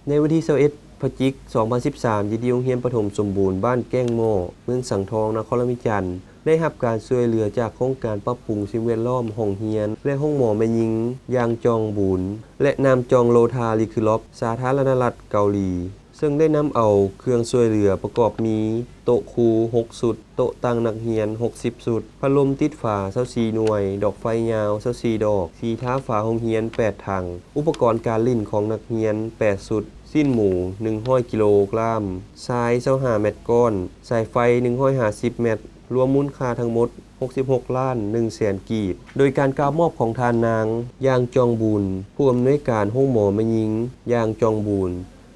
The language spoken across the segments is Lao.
ໃນວັນທີຊາວເອັດ ພະຈິກ ສອງພັນສິບສາມ ຢູ່ທີ່ໂຮງຮຽນປະຖົມສົມບູນບ້ານແກ້ງໝໍ້ ເມືອງສັງທອງ ນະຄອນຫຼວງວຽງຈັນ ໄດ້ຮັບການຊ່ວຍເຫຼືອຈາກໂຄງການປັບປຸງສິ່ງແວດລ້ອມຫ້ອງຮຽນ ແລະ ໂຮງໝໍແມ່ຍິງ ຢາງຈອງບູນ ແລະ ນາມຈອງໂລທາ ລິຄືລອບ ສາທາລະນະລັດເກົາຫຼີ ເຊິ່ງໄດ້ນຳເອົາເຄື່ອງຊ່ວຍເຫຼືອປະກອບມີ ໂຕະຄູ ຫົກຊຸດ, ໂຕະຕັ່ງນັກຮຽນ ຫົກສິບຊຸດ, ພັດລົມຕິດຝາ ຊາວສີ່ໜ່ວຍ, ດອກໄຟຍາວ ຊາວສີ່ດອກ, ສີທາຝາໂຮງຮຽນ ແປດຖັງ, ອຸປະກອນການຫຼິ້ນຂອງນັກຮຽນ ແປດຊຸດ, ຊີ້ນໝູ ໜຶ່ງຮ້ອຍກິໂລກຣາມ, ຊາຍ ຊາວຫ້າແມັດກ້ອນ, ສາຍໄຟ ໜຶ່ງຮ້ອຍຫ້າສິບແມັດ, ລວມມູນຄ່າທັງໝົດ ຫົກສິບຫົກລ້ານໜຶ່ງແສນກີບ. ໂດຍການກ່າວມອບຂອງທ່ານນາງ ຢາງຈອງບູນ ຜູ້ອຳນວຍການໂຮງໝໍແມ່ຍິງ ຢາງຈອງບູນ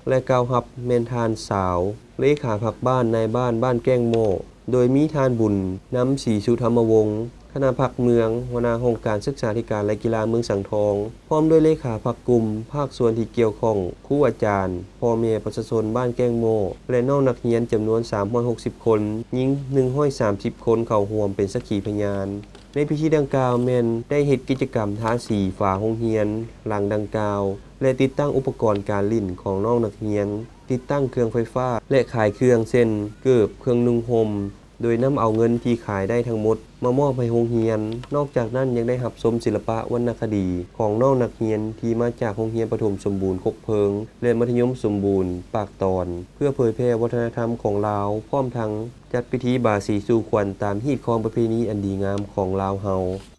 ແລະ ກ່າວຮັບແມ່ນທ່ານ ສາວ ເລຂາພັກບ້ານນາຍບ້ານບ້ານແກ້ງໝໍ້ ໂດຍມີທ່ານ ບຸນນຳ ສີສຸທຳມະວົງ ຄະນະພັກເມືອງ ຫົວໜ້າຫ້ອງການສຶກສາທິການ ແລະ ກິລາເມືອງສັງທອງ ພ້ອມດ້ວຍເລຂາພັກກຸ່ມ, ພາກສ່ວນທີ່ກ່ຽວຂ້ອງ, ຄູອາຈານ, ພໍ່ແມ່ປະຊາຊົນບ້ານແກ້ງໝໍ້ ແລະ ນ້ອງນັກຮຽນຈຳນວນສາມຮ້ອຍຫົກສິບຄົນ, ຍິງໜຶ່ງຮ້ອຍສາມສິບຄົນເຂົ້າຮ່ວມເປັນສັກຂີພະຍານ. ໃນພິທີດັ່ງກ່າວແມ່ນໄດ້ເຮັດກິດຈະກຳທາສີຝາໂຮງຮຽນຫຼັງດັ່ງກ່າວ ແລະ ຕິດຕັ້ງອຸປະກອນການຫຼິ້ນຂອງນ້ອງນັກຮຽນ, ຕິດຕັ້ງເຄື່ອງໄຟຟ້າ ແລະ ຂາຍເຄື່ອງເຊັ່ນ ເກີບ, ເຄື່ອງນຸ່ງຫົ່ມ ໂດຍນຳເອົາເງິນທີ່ຂາຍໄດ້ທັງໝົດມາມອບໃຫ້ໂຮງຮຽນ. ນອກຈາກນັ້ນຍັງໄດ້ຮັບຊົມສິລະປະວັນນະຄະດີຂອງນ້ອງນັກຮຽນທີ່ມາຈາກໂຮງຮຽນປະຖົມສົມບູນຄົກເພີງ ແລະ ມັດທະຍົມສົມບູນປາກຕອນ ເພື່ອເຜີຍແຜ່ວັດທະນະທຳຂອງລາວ ພ້ອມທັງຈັດພິທີບາສີສູ່ຂວັນຕາມຮີດຄອງປະເພນີອັນດີງາມຂອງລາວເຮົາ.